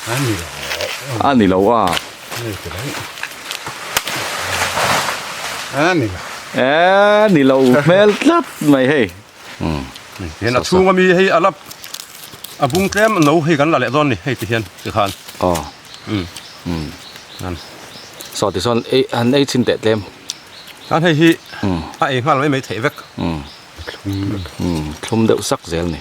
A ni lo a. A ni lo. E ni lo hmel tlat mai hei. Hian a chhung ami hei a la a bung tlem no hei kan la leh dawn ni hei ti hian tikhan. Aw. Um. Um. Saw ti sawn ei han ei chhin teh tlem. Chuan hei hi a ei nghal mai mai theih vek. Um. Um thlum deuh sak zel ni.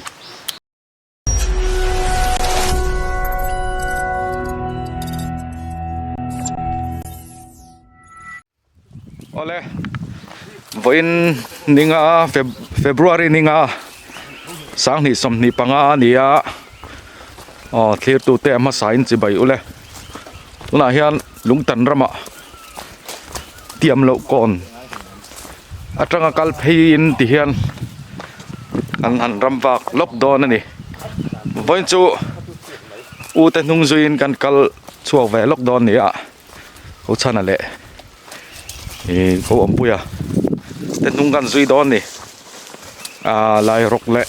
Awle vawiin ninga February ninga sanghnih sawmhnih panga a ni a aw thlir tute a hmasa in chibai ule tunah hian lungtan ramah tiam loh kawn atanga kal phei in ti hian an han ram vak lawk dawn a ni vawiin chu u te hnung zuiin kan kal chhuak ve lawk dawn a ni a. Ho chhana leh ih ko awmpuia te hnung kan zui dawn ni ah lai rawk leh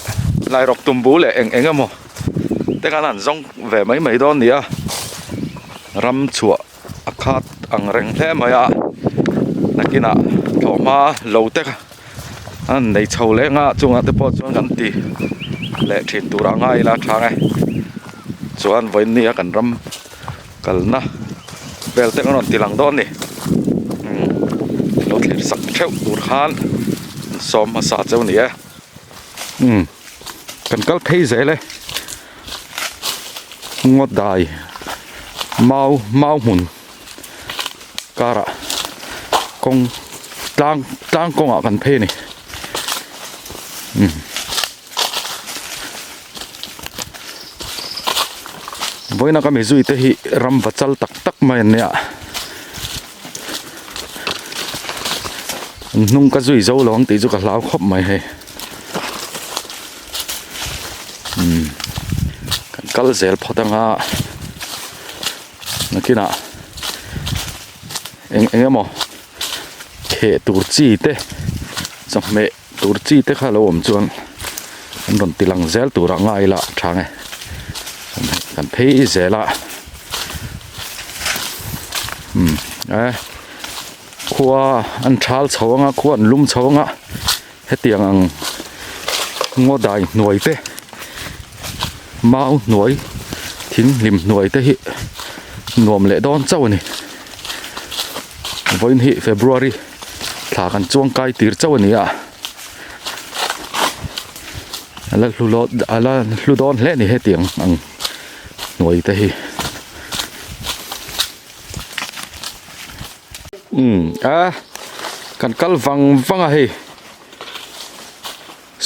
lai rawk tum bu leh eng eng emaw te khan an zawng ve mai mai dawn ni a ram chhuah a khat ang reng hle mai a nakinah thlawhhma lo te kha an nei chho leh nga chungah te pawh chuan kan ti leh thin tur a ngai ila tha nge chuan vawiin nia kan ram. Kalna vel te an rawn ti lang dawn a ni umm lo thlir sak theuh tur khan an sawm hmasa cheu a ni e umm kan kal phei zel e ngaw dai mau mau hmun karah kawng tlang tlang kawngah kan phei a ni umm. Vawiina ka mizui te hi ram va chal tak tak mai an nia an hnung ka zui zo lo ang tih chu ka hlau khawp mai hei umm kan kal zel phawt anga nakinah eng eng emaw kheh tur chi te chawhmeh. Tur chi te kha lo awm chuan an rawn ti lang zel tur ah ngai ila tha nge kan phei zel a umm e khua an thal chho anga khua an lum chho anga hetiang ang ngaw dai hnuai te mau hnuai thing hlim hnuai te hi nuam leh dawn chauh a ni vawiin hi February. Thla kan chuang kai tir chauh a ni a a la hlu lo a la hlu dawn hle a ni hetiang ang hnuai te hi umm a kan kal vang vang a hei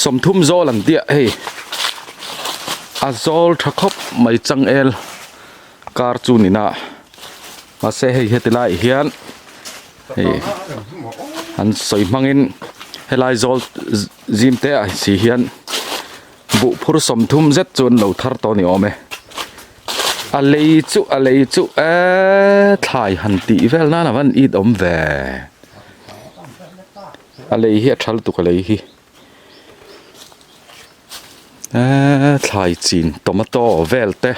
sawmthum zawl an tih a hei a zawl tha khawp mai changel kar chu ni na mahse hei heti laiah hian. Hei an sawi hmangin helai zawl zim te ah si hian buh phur 30 zet chu an lo thar tawh a ni awm e a lei chu a lei chu eee thlai han tih vel nan a van it awm ve a lei hi a tha lutuk a lei hi eee thlai chin tomato vel te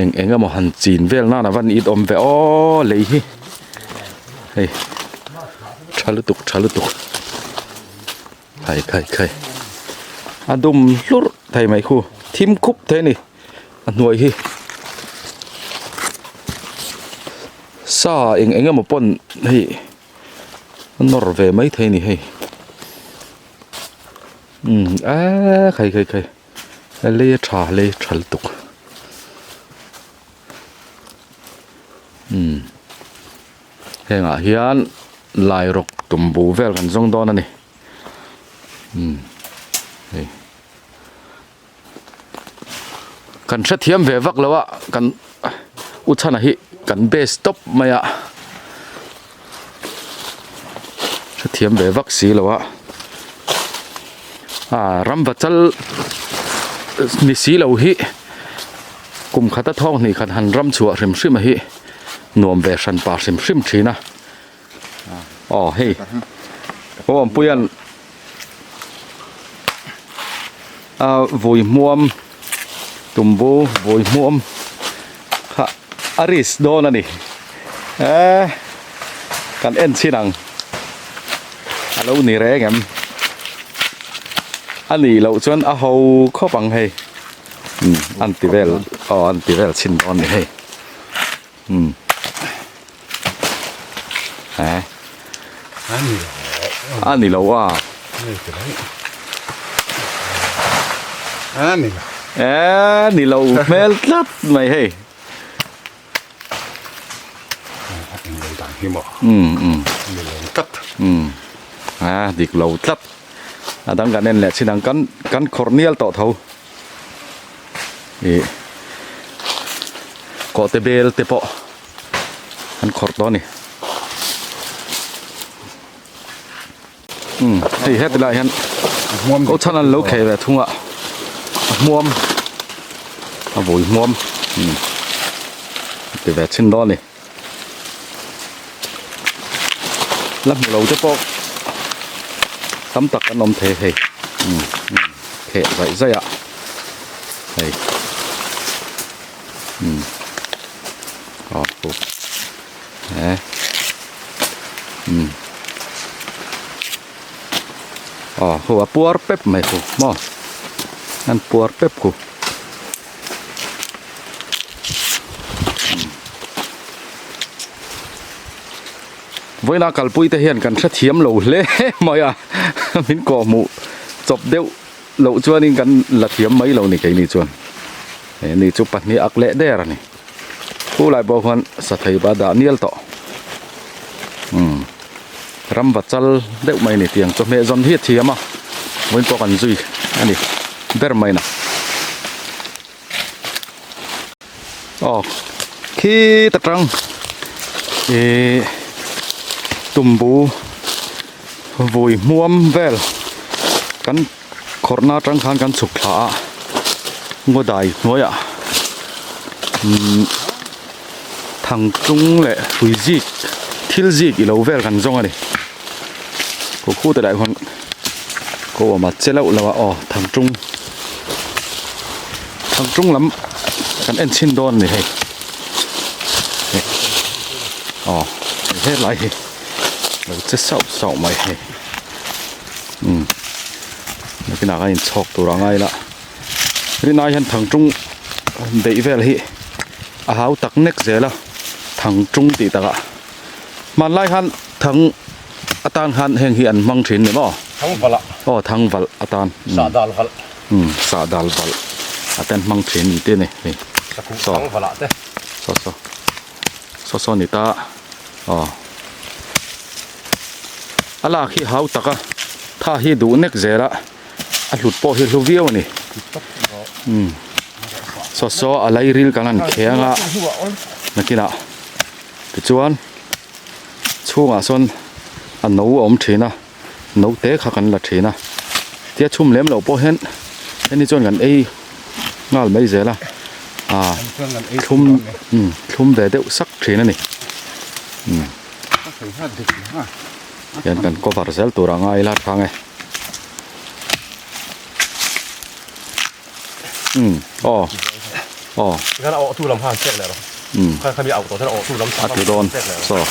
eng eng emaw han chin vel nan a van it awm ve aww lei hi hei tha lutuk tha lutuk khai khai khai a dum hlurh thei mai khu thim khup thei a ni a hnuai hi sa eng eng emaw pawn hei a nawr ve mai thei a ni hei. Umm eee khai khai khai a lei a tha lei a tha lutuk umm hengah hian lai rawk tumbu vel kan zawng dawn a ni umm hei kan hrethiam ve vak lo a kan u chhana hi kan base tawp mai a hrethiam ve vak si lo a ah ram va chal ni si lo hi kum khata thawng hnih khat han ram chhuah hrim hrim a hi nuam ve hran pa hrim hrim thin a aw hei aw awmpuia'n. A vui hmuam tumbu vui hmuam kha. A risk dawn a ni. Eee kan en chhin ang. A lo ni reng em? A nih loh chuan a ho khawp ang hei. Umm an ti vel aw an ti vel chhin dawn a ni hei. Umm eh a ni lo a. A ni lo. Eh ni lo hmel tlat mai hei. A dik lo tlat a dang kan en leh chin ang kan kan khawrh nial tawh tho ih kawhte bel te pawh an khawrh tawh a ni umm hei heti lai hian ko chhan an lo khei ve thung a a hmuam a vui hmuam umm ti ve chhin dawn a ni la hmu lo te pawh tam tak an awm thei hei umm umm kheh zaih zaih a hei umm aw eh umm aw hu a puar pep mai hu maw an puar pep khu vawiina kalpui te hian kan hrethiam lo hle mai a min kawhhmuh chawp deuh loh chuanin kan la thiam mai lo ni keini chuan he ni chu pahnih ak leh der a ni khu lai pawh khuan sathei ba dah nial tawh umm ramva chal deuh mai a ni tiang chawhmeh zawn hi a thiam a vawiin pawh kan zui a ni ber mai na aw khi ta tang ihh tumbu vui hmuam vel kan khawrhna atang khan kan chhuk thla a ngaw dai hnuaiah umm thang tung leh hrui zik thil zik ilo vel kan zawng a ni khaw khu te lah hian ko awm a che loh loh a aw thang tung thang tung lam kan en chhin dawn a ni hei aw helai hi lo che sauh sauh mai hei umm nakinah khan inchhawk tur a ngai la rinai hian thang tung beih vel hi a hau tak nek zel a thang tung tih takah hmanlai khan thang atan khan heng hi an hmang thin ni maw thang valh a aw thang valh atan sah dal valh umm sah dal valh atan hmang thin ni te a ni hei saw thang valh ah te saw saw saw saw ni ta aw a lak hi hau tak a tha hi duh nek zel a a hlut pawh hi hlu viau a ni umm saw saw a lairil kan han kheng a nakinah tichuan chhungah sawn a no a awm thin a no te kha kan la thin a tia chhum lem loh pawh hian heni chuan kan ei nghal mai zel a ah thlum umm thlum ve deuh sak thin a ni umm hian kan cover zel tur a ngai ila thang e umm aw aw umm a tlu dawn saw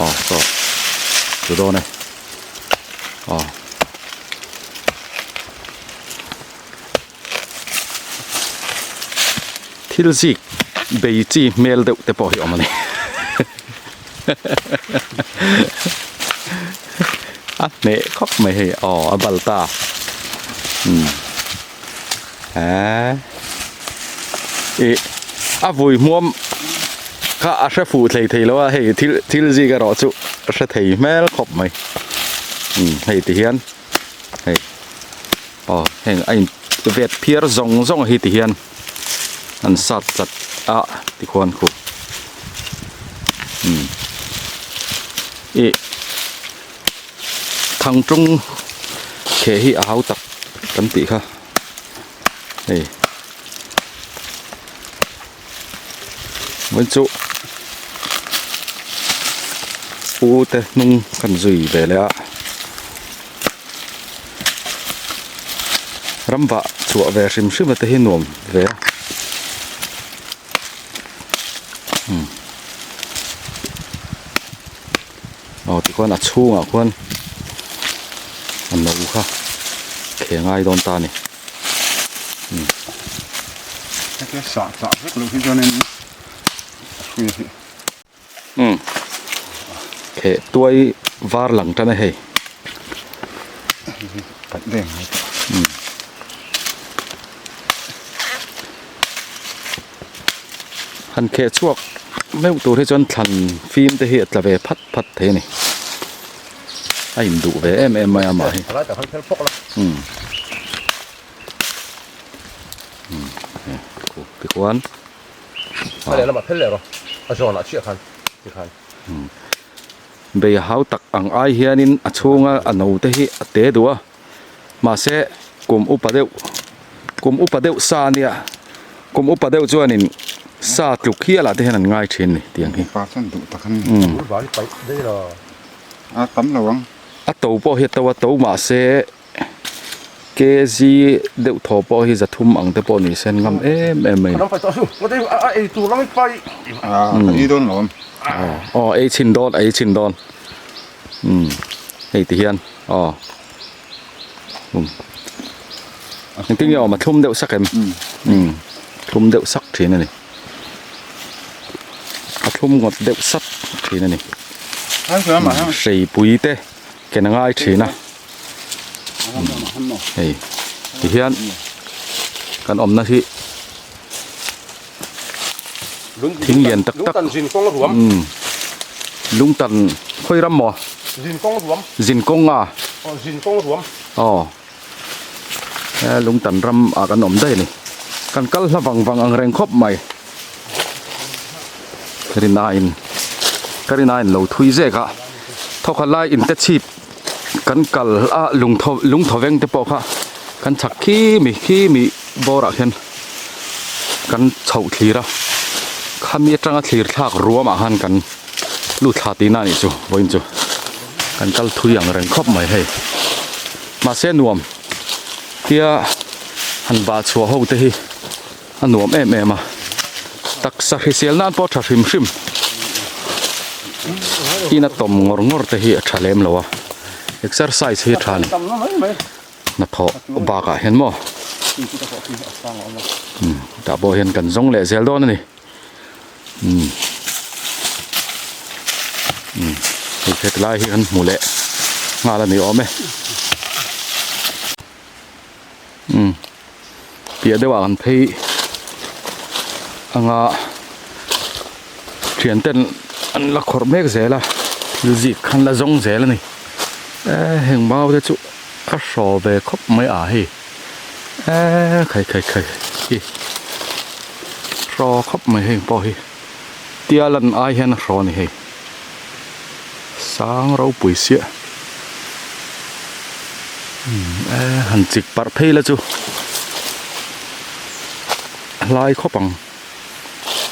aw saw tlu dawn e aw thil zik bei chi hmel deuh te pawh hi awm a ni a hneh khawp mai hei aw a bal ta umm eee ih a vui hmuam kha a hre fuh thei thei lo a hei thil thil zik erawh chu a hre thei hmel khawp mai umm hei ti hian hei aw heng a in vet phiar zawng zawng hi ti hian an sat chat a tikhuan khu umm ih thangtlung kheh hi a hau tak kan tih kha hei vawiin chu u te hnung kan zui ve leh a ram vah chhuah ve hrim hrim a te hi nuam ve a. Umm aw tikhuan a chhungah khuan a no kha kheh ngai dawn ta a ni. Umm. Hetiang sah chah vek loh hi chuanin a hrui hi. Umm kheh tuai var lang tan a hei. Paih reng mai tawh. Umm. Han kheh chhuak meuh tur hi chuan thlan fim te hi a tla ve phat phat thei a ni. A induh ve em em mai a mah hi. Umm. Umm tikhuan. A lehlamah phel leh rawh a zawnah chiah khan tikhan. Bei hau tak ang ai hianin a chhunga a no te hi a te duh a mahse kum upa deuh kum upa deuh sa ania kum upa deuh chuanin sa tluk hialah te hian an ngai thin ni tiang hi. Upa chuan duh tak a ni. A tam lo ang. A to pawh hi a to a to mahse. Kg deuh thaw pawh hi zathum ang te pawh ni sen ngam em em mai. Aw ei chhin dawn ei chhin dawn umm hei ti hian aw um engtin nge awm a thlum deuh sak em umm thlum deuh sak thin a ni a thlum ngawt deuh sak thin a ni hreipui te ken a ngai thin a. Hei tihian kan awmna hi thing lian tak tak umm lungtan khawi ram maw zinkawng a aw he lungtan ram ah kan awm daih a ni kan kal hla vang vang ang reng khawp mai rinaiin ka rinaiin lo thui zek a thawkhat lai inte chhip. Kan kal a lungthaw lungthawveng te pawh kha kan chhak khi mi khi mi bawrah khian kan chhoh thlir a khami atanga thlir thlak ruamah khan kan lut thla tihna a nih chu vawiin chu kan kal thui ang reng khawp mai hei mahse nuam tia han vah chhuah ho te hi a nuam em em a taksa hrisel nan pawh tha hrim hrim ina tawm ngawr ngawr te hi a tha lem lo a exercise hi a tha a ni hnathawh bakah hian maw umm tah pawh hian kan zawng leh zel dawn a ni umm umm hei heti lai hi kan hmu leh nghal a ni awm e umm. Piah deuhah kan phei anga thian ten an la khawrh mek zel a thil zik khan la zawng zel a ni eh heng mau te chu a hraw ve khawp mai a hei eh khai khai khai hi hraw khawp mai heng pawh hi tia lan ai hian a hraw a ni hei sang ropui siah eh han chik parh phei la chu a hlai khawp ang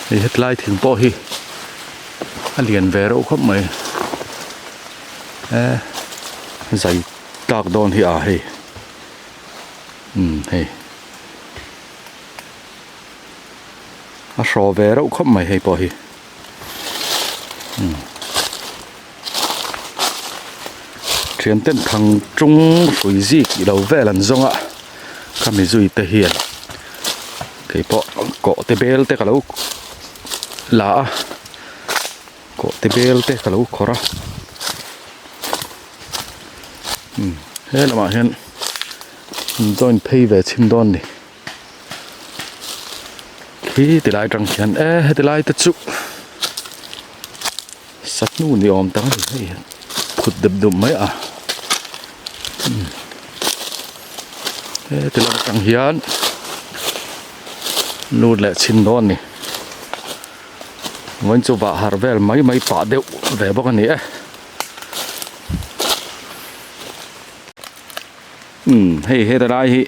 hei hetlai thing pawh hi a lian ve reuh khawp mai eh zai tlak dawn hi a hei umm hei. A hraw ve reuh khawp mai hei pawh hi umm thian ten thang tung hrui zik ilo vel an zawng a khami zui te hian keipawh kawh te bel te ka lo la a kawh te bel te ka lo khawrh a umm he lamah hian an join phei ve chhin dawn a ni. Khi ti lai atang khian e heti lai te chu sahnu ni awm tak a ni hei khut dep dup mai a heti lam atang hian lut leh chhin dawn a ni vawiin chu vah harh vel mai mai pah deuh ve bawk a ni e. Umm hei heta lai hi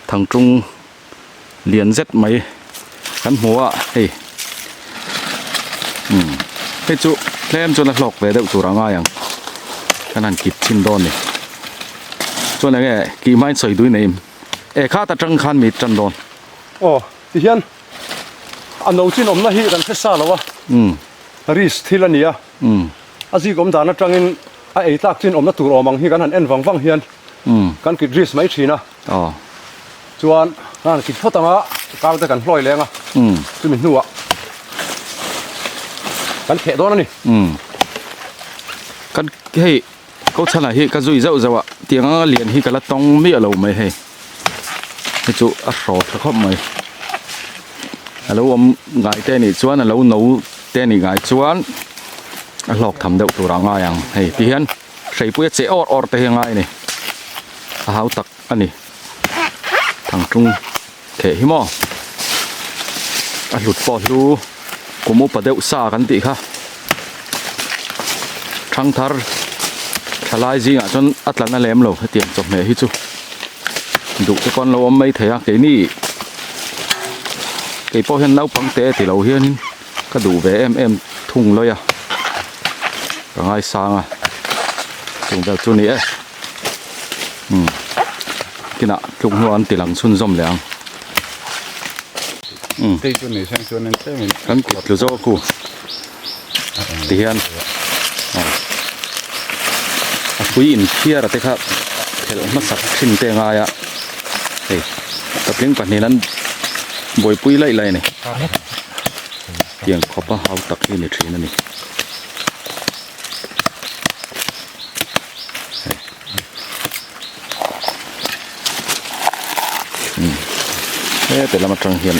thangtlung lian zet mai kan hmu a hei umm hei chu tlem chuan a hlawk ve deuh tur a ngai ang kan han kit chhin dawn a ni chuan eng nge kih hmain sawi dui nei e khat atang khan mi tan dawn. Aw tihian. A no chin awmna hi kan hre sa lo a, risk thil a ni a, a zik awm dan atangin a ei tlak chin awmna tur awm ang hi kan han en vang vang hian kan kit risk mai thin a. Chuan kan han kit phawt ang a, kar te kan hlawi leng a, chumi hnuah kan kheh dawn a ni. Kan hei Ko chhanah hi ka zui zauh zauh a, tiang anga lian hi ka la tawng miah lo mai hei. Hei chu a hraw tha khawp mai. A lo awm ngai te anih chuan a lo no te anih ngai chuan a hlawk tham deuh tur ah ngai ang hei ti hian hreipui a che awr awr te hi a ngai a ni. A hau tak a ni. Thangtlung theh hi maw a hlut pawh hlu kum upa deuh sa kan tih kha thangthar thalai zingah chuan a tla na lem lo hetiang chawhmeh hi chu duh te pawh an lo awm mai thei a keini kei pawh hian naupang te ti lo hianin ka duh ve em em thung lawi a ka ngaisang a chung vel chu a ni e. Umm kinah tluk hnuah an ti lang chhunzawm leh ang umm kan kut tlu zawk a khu ti hian a pui in phiar te kha phelh hmasak thin te a ngai a hei patling pahnih an buaipui laih laih a ni tiang khawp a hau tak hi a ni thin a ni. Heti lam atang hian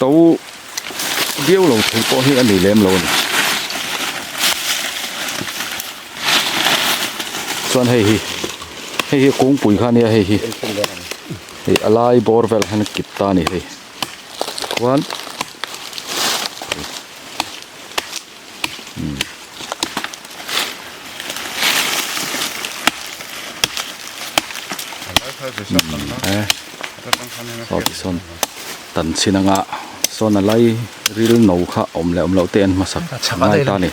To viau lo thei pawh hi a ni lem lo a ni. Chuan hei hi hei hi kungpui kha a nia hei hi hei a lai bawr vel hian a kip ta a ni hei chuan Saw ti sawn tan chhin anga sawn a lai ril no kha awm leh awm loh te an hmasak ngai ta a ni.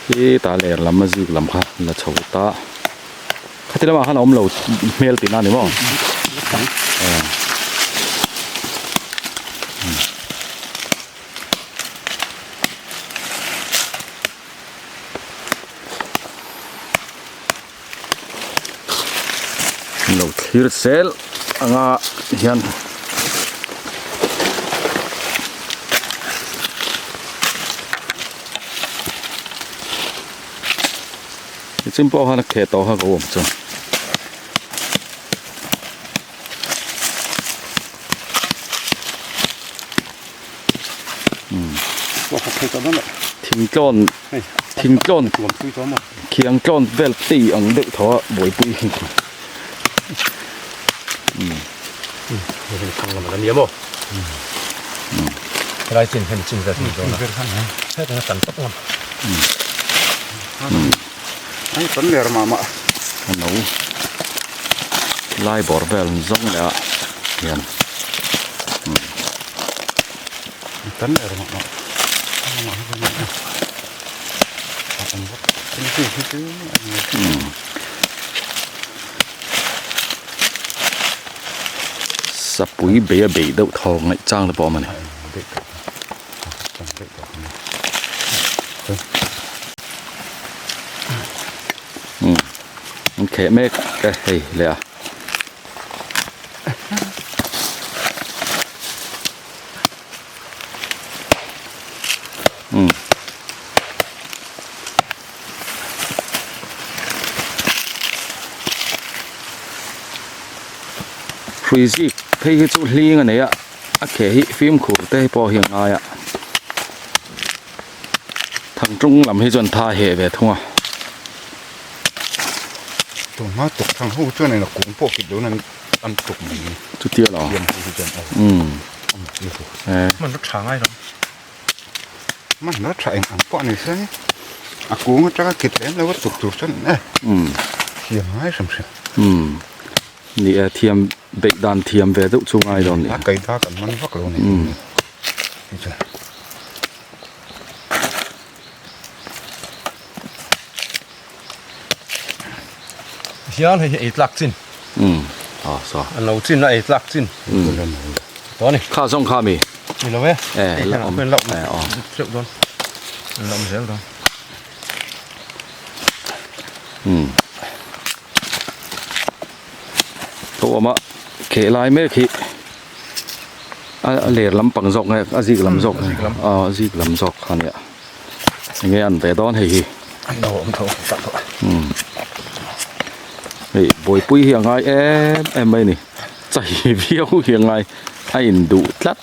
Khi ta ler lam a zik lam kha la chho ta khati lamah khan a awm lo hmel tihna a ni maw Lo thlir zel anga hian nichin pawh khan a kheh tawh kha ka awm chuan. Thingtlawn thingtlawn khiang tlawn vel tei ang deuh tho a buaipui hi. Lai bawr vel zawng leh ah hian. Tan leh rawh mah mah Sapui bei a bei deuh thaw ngaih chang te pawh a awm a ni. An kheh mek e hei leh a. Hrui zik phei hi chu hling a nei a a ke hi fimkhur te pawh hi a ngai a. Thangṭung lam hi chuan tha heh ve thung a. Tunhma tuk thang ho chuan in a kung pawh kit lo nan an tuk mai. Chutia lo. Siam ho hi chuan um. Man la tha ngai lo. Man la tha eng ang pawh ni se a kung atanga kit lem lo a tuk tur chuan e. Um. Thiam ngai hrim hrim. Um. Ni e thiam beih dan thiam ve deuh chu ngai lo ni. A kaida kan man vak lo ni. Um. Hian hei hi ei tlak chin. Um a sa. An lo chin a ei tlak chin. Um. To ni. Kha zawng kha mi. Ni lo e. E la awm. La E aw. Teuh dawn. La awm zel dawn. Um. Tho awm a kheh lai mek hi. A ler lampang zawk nge a zik lam zawk nge a zik lam zawk kha nia enge an ve dawn hei hi hei buaipui hi a ngai em em mai a ni chai viau hi a ngai a in duh tlat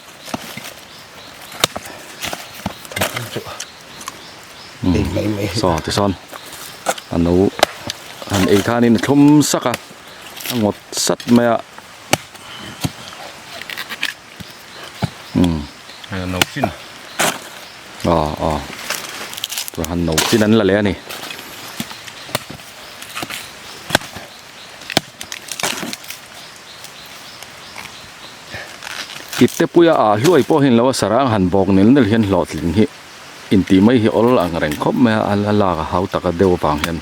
saw tisawn a no han ei khanin a thlum sak a a ngawt sat mai a. No chin aw aw chuan han no chin an la leh a ni ipte puia ah hluai pawh hi an lo a sarang han bawk nel nel hian hlawhtling hi intih mai hi awl ang reng khawp mai a a lak a hau taka deuh avang hian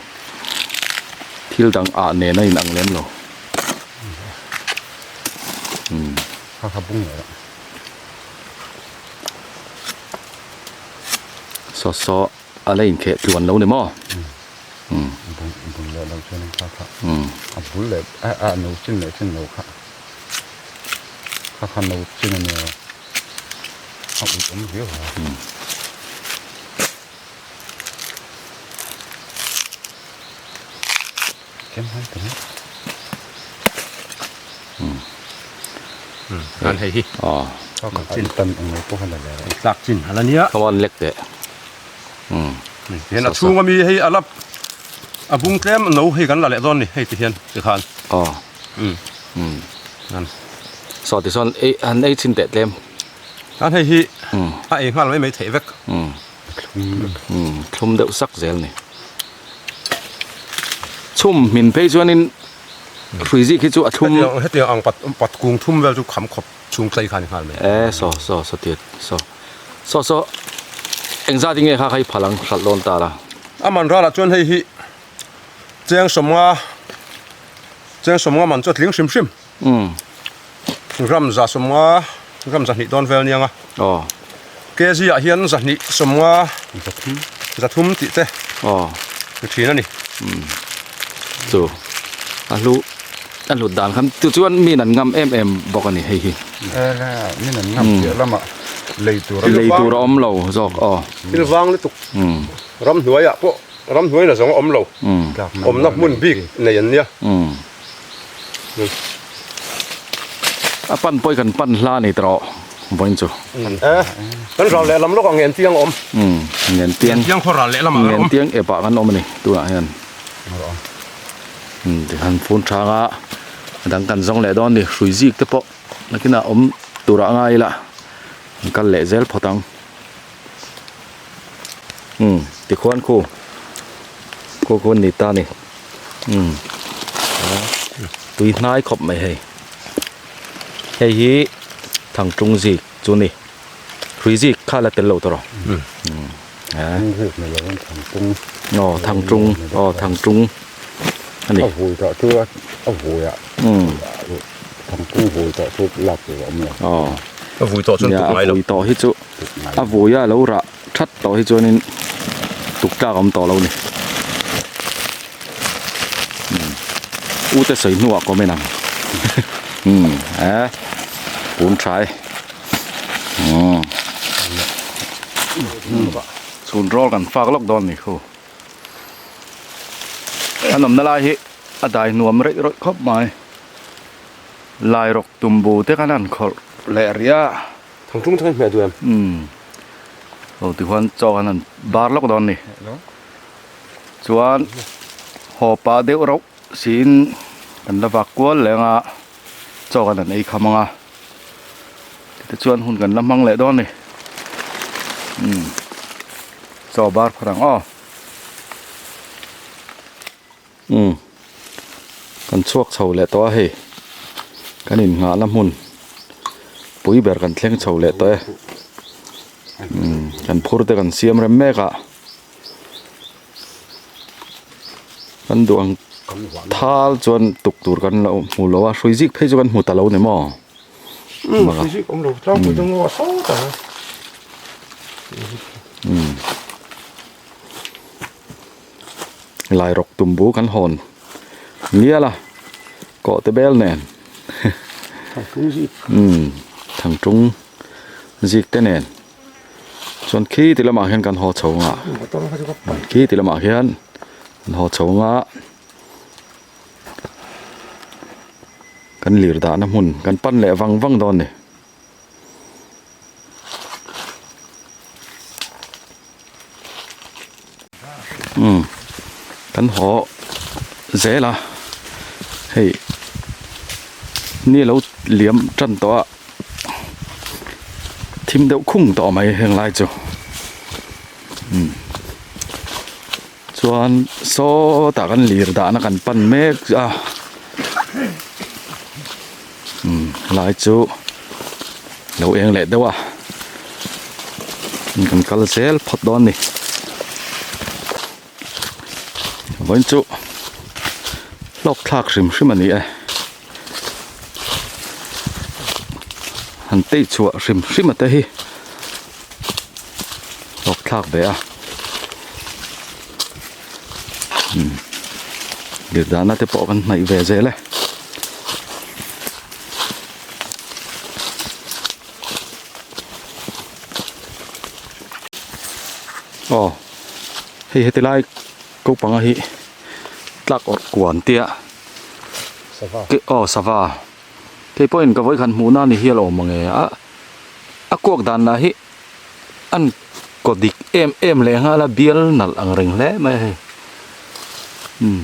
thil dang ah nen a inang lem lo. Saw saw a la inkheh tluan lo ni maw? An hei hi. Aw. Chin tan ang mai pawh la le. Tlak chin ala nia. Come on lek teh. Um. Hian a chhung ami hei ala a bung tlem no hei kan la leh dawn ni hei ti hian ti khan. Aw. Um. Um. An. Saw ti sawn ei han ei chin teh tlem. An hei hi a ei nghal mai mai theih vek. Um. Um thlum deuh sak zel ni. Chhum hmin phei chuanin hrui zik hi chu a thlum. Hetiang ang pat pat kung thum vel chu kham khawp chhung tlei kha a ni nghal mai. E saw saw saw tiat saw saw saw engzat in nge kha kha i phal ang hralh dawn ta la. A man ralah chuan hei hi cheng sawmnga cheng sawmnga man chu a tling hrim hrim. Ram za sawmnga ram zahnih dawn vel nia nga. Aw. Kg ah hian zahnih sawmnga zathum tih te. Aw. Ni thin a ni. Chu a hlu a hlut dan khan chu chuan min an ngam em em bawk a ni hei hi. Ela min an ngam piah lamah lei tur a lei tur a awm lo zawk aw. Thil vang lutuk ramhnuai ah pawh ramhnuai la zawng a awm lo. Awmna hmun bik nei an nia. A pan pawh hi kan pan hla a ni tawh vawiin chu. Kan ral lehlam lawk ah Ngentiang a awm. Ngentiang. Ngentiang khaw ral lehlam ah kan awm. Ngentiang ep ah kan awm a ni tunah hian. Tikhan phun thang a a dang kan zawng leh dawn a ni hrui zik te pawh nakinah awm turah a ngai ila an kal leh zel phawt ang. Umm tikhuan khu khu khu ni ta ni umm tui hnai khawp mai hei hei hi thangtlung zik chu ni hrui zik kha la tel lo tawh rawh umm aw thangtlung aw thangtlung a ni a vui tawh chu a vui ah umm thangtlung vui tawh chu lak tur a awm lo aw a vui tawh chuan tuk ngai lo a vui tawh hi chu A vui a lo rah that tawh hi chuanin tuk tlak a awm tawh lo a ni. U te sawi hnuah comment ang. Umm eh pum tha e. Umm chhun rawl kan fak lawk dawn ni khu. A nawmna lai hi a dai nuam reih rawih khawp mai. Lai rawk tumbu te khan an khawrh leh rih a. Thangtlung thang hmeh duh em? Umm. Aw tihuan chaw kan han bar lawk dawn a ni. Chuan haw pah deuh rauh siin kan la vak kual leh anga chaw kan han ei kham anga tichuan hun kan la hmang leh dawn a ni. Umm chaw bar phawt ang aw. Umm kan chhuak chho leh tawh a hei kan innghahna hmun pui ber kan thleng chho leh tawh e umm kan phur te kan siam rem mek a kan duh ang thal chuan tuk tur kan lo hmu lo a hrui zik phei chu kan hmu ta lo ni maw umm hrui zik awm lo tlangpui chu ngaw a sawt a umm. Lairawk tumbu kan hawn ngial a kawh te bel nen umm thangtung zik te nen chuan khi ti lamah hian kan haw chho ang a khi ti lamah hian kan haw chho ang a kan lir dahna hmun kan pan leh vang vang dawn a ni. Umm kan haw zel a hei ni lo liam tan tawh a thim deuh khung tawh mai heng lai chu umm chuan sawtah kan lir dahna kan pan mek a umm lai chu lo eng leh deuh a kan kal zel phawt dawn a ni vawiin chu hlawk thlak hrim hrim a ni e han tei chhuah hrim hrim a te hi hlawk thlak ve a umm birdana te pawh kan hnaih ve zel e. Aw hei heti lai ko panga hi tlak awrh kuan tia aw sava kei pawhin ka vawikhat hmuhna ni hial awm ang e a a kuak dan lah hi an kaw dik em em leh nghal a bial nalh ang reng hle mai a hei umm.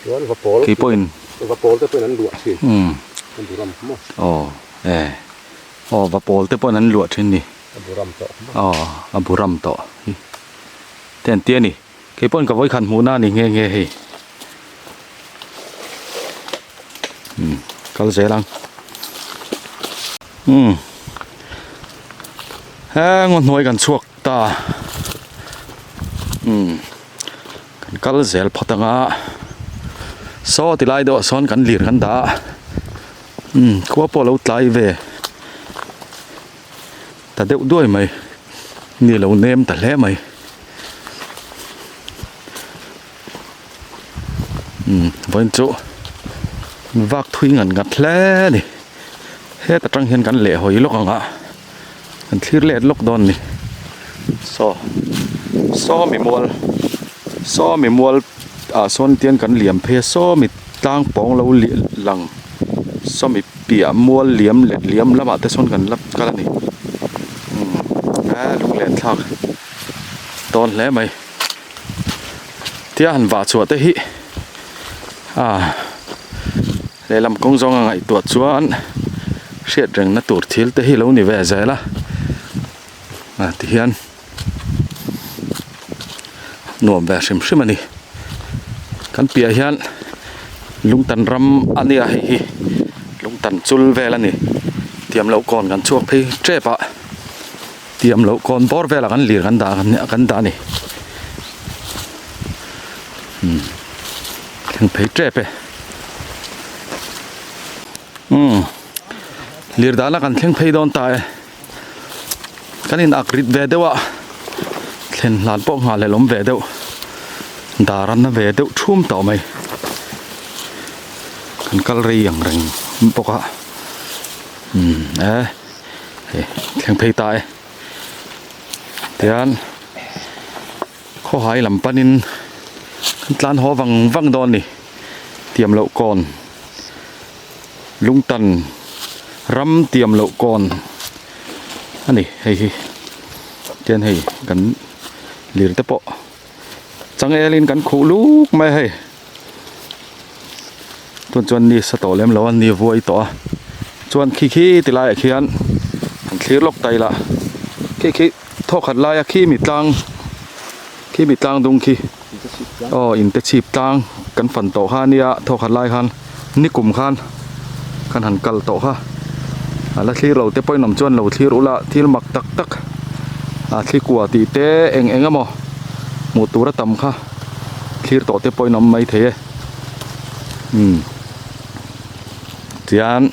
Chuan va pawl Kei pawhin va pawl te pawhin an luah thin. Umm. A bu ram maw? Aw e. Aw va pawl te pawhin an luah thin ni. A bu ram tawh maw? Aw a bu ram tawh hi. Te an ti a ni. Kei pawhin ka vawikhat hmuhna a ni nghe nghe hei. Umm kal zel ang. Umm he ngaw hnuai kan chhuak ta. Umm. Kan kal zel phawt ang a, saw ti lai deuhah sawn kan lir kan dah a, umm khua pawh a lo tlai ve ta deuh duai mai, ni a lo nem ta hle mai, umm vawiin chu vak thui ngan ngat hle a ni, heta tang hian kan lehhawi lawk ang a. Kan thlir let lawk dawn a ni. Saw saw mi mual saw mi mual ah sawn tian kan liam phei a saw mi tlang pawng lo lang saw mi piah mual liam let liam lamah te sawn kan la kal a ni. Umm a lunglen thlak dawn hle mai. Tia han vah chhuah te hi ah. Lehlam kawng zawnga ngaihtuah chuan hriat rengna tur thil te hi lo ni ve zel a ah tihian nuam ve hrim hrim a ni kan piah hian lungtan ram a nia hei hi lungtan chul vel a ni tiam loh kawn kan chhuak phei tep a tiam loh kawn bawr velah kan lir kan dah kan dah a ni umm thleng phei tep e. Umm lir dana kan thleng phei dawn ta e kan in ak rit ve deuh a thlen hlan pawh nghah leh lawm ve deuh dar an na ve deuh thum tawh mai kan kal rei ang reng bawk a umm e hei thleng phei ta e tian Khawhai lam panin kan tlan haw vang vang dawn a ni. Tiam loh kawn lungtan ram tiam loh kawn a ni hei hi. Tian hei kan lir te pawh changel in kan khuh luk mai a hei tun chuan ni sa tawh lem lo a ni vuai tawh a chuan khi khi ti laiah khian an thlir lawk ta ila khi khi thawkhat laia khi mi tlang khi mi tlang dung khi aw in te chhip tlang kan fan tawh kha ania thawkhat lai khan nikum khan kan han kal tawh kha a la thlir lo te pawhin awm chuan lo thlir ula thil mak tak tak a thli kua tih te eng eng emaw hmuh tur a tam kha thlir tawh te pawhin awm mai thei e umm tian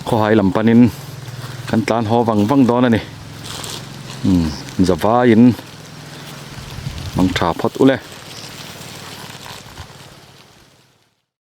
khawhai lam panin kan tlan haw vang vang dawn a ni umm zavaiin mang tha phawt ule.